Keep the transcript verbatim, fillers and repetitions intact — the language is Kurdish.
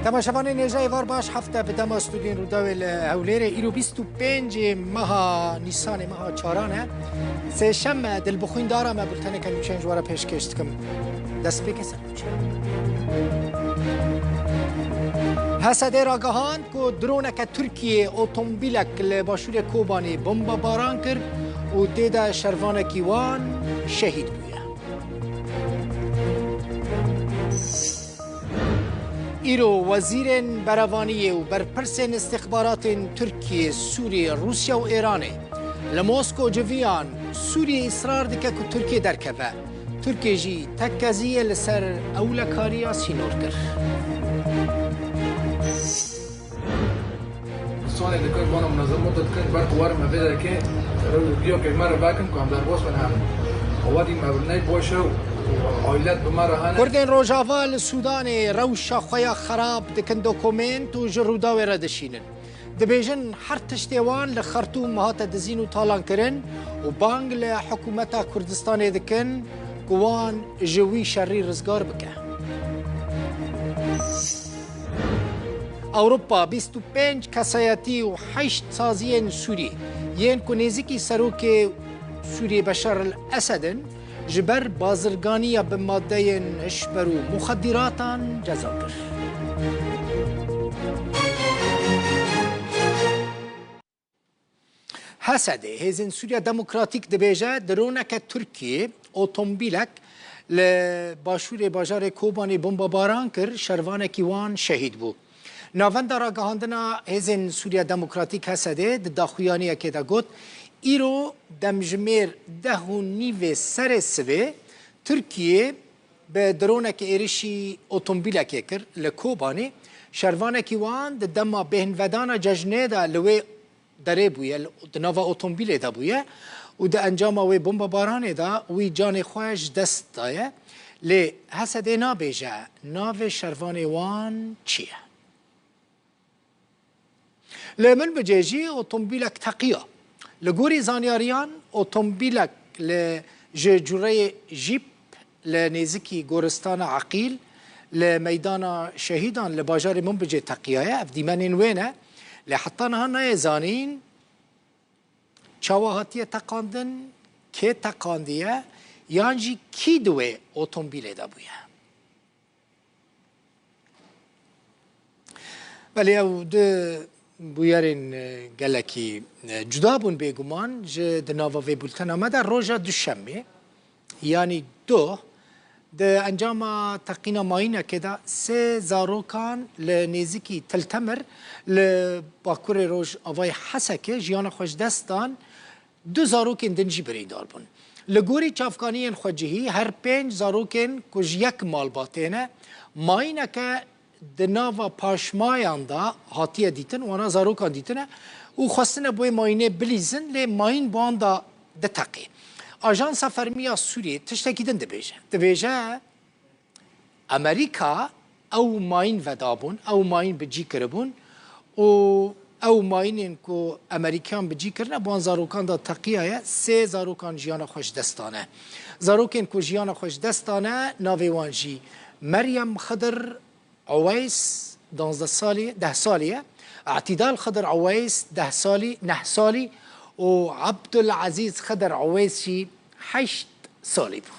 Temaşevanên hêja êvar baş, hefte bi dema stûdyoyên Rûdawê li Hewlêrê. Îro bîst û pêncê meha Nîsanê, meha çaran e. Sêşem e, dilbixwîn dara me bulteneke nûçeyên ji we re pêşkêş dikim. Destpêkê ser nûçe. H S D ragihand ku droneke Tirkiyê otomobîlek li başûrê Kobanê bombebaran kir û tê de şervanekî wan şehîd bûye. Îro wezîrên berevaniyê û berpirsên îstixbaratên Tirkiyê, Sûriyê, Rûsya û Êranê li Mosko civiyan. Sûriyê îsrar dike ku Tirkiye derkeve. Tirkiye jî tekkeziyê li ser ewlekariya sînor kir. Sonê dikin, bona munezem mudde dikin, ji ber ku werin me vê derkê, rew-, diyokê me re vekin ku em derbas bin herin. Wedî me ney boş e û aîlet bi me re hene. Kurdên Rojava li Sûdanê rewşa xwe ya xerab dikin dokumênt û ji Rûdawê re dişînin. Dibêjin her tiştê wan li Xertûm hate dizîn û talankirin û bang li hikûmeta Kurdistanê dikin ku wan ji wî şerî rizgar bike. Ewropa bîst û pênc kesayetî û heşt saziyên Sûrî yên ku nêzîkî serokê Sûriyê Beşar el Esed in, ji ber bazirganiya bi madeyên hişber û muxedîratan ceza kir. H S D, Hêzên Sûriya Demokratîk dibêje, droneke Tirkiyê otomobîlek li başûrê bajarê Kobanê bombebaran kir, şervanekî wan şehîd bû. Navenda ragihandina Hêzên Sûriya Demokratîk, H S D, di daxuyaniyekê de got, îro demjimêr deh û nîvê serê sivê Tirkiye bi dronekê êrişî otomobîlekê kir li Kobanê. Şervanekî wan di dema bêhnvedana cejnê de li wê derê bûye, li, di nava otomobîlê de bûye û di encama wê bombebaranê de wî canê xwe ji dest daye. Lê H S D nabêje navê şervanê wan çi ye. Li Minbicê jî otomobîlek teqiya. Li gorî zanyariyan, otomobîlek li, ji cureyê Jeep li nêzikî goristana Eqîl li Meydana Şehîdan li bajarê Minbicê teqiyaye. Ev dîmenên wê ne. Lê heta niha nayê zanîn çawa hatiye teqandin, kê teqandiye, yan jî kî di wê otomobîlê de bûye. Belê ew du bûyerên, e, gelekî, e, cuda bûn bêguman ji di nava vê bultena me de. Roja Duşemê, yanî doh, di encama teqîna mayînekê de sê zarokan li nêzîkî Til Temir li bakurê rojavayê Hesekê jiyana xwe ji dest dan. Du zarokên din jî birîndar bûn. Li gorî çavkaniyên xwecihî, her pênc zarokên ku ji yek malbatê ne, mayîneke di nava paşmayan de hatiye dîtin, wana zarokan dîtine û xwestine bi wê mayînê bilîzin, lê mayîn bi wan de diteqê. Ajansa Fermî ya Sûriyê tiştekî din dibêje. Dibêje, Amerîka ew mayîn vedabûn, ew mayîn bi cî kiribûn û ew mayînên ku Amerîkan bi cî kirine, bi wan zarokan de teqiyaye, sê zarokan jiyana xwe ji dest dane. Zarokên ku jiyana xwe ji dest dane, navê wan jî Meryem Xidir Uweys, danzdeh salî, deh salî ye, Etîdal Xidir Uweys, deh salî, neh salî û Abdul Ezîz Xidir Uweys jî heşt salî bû.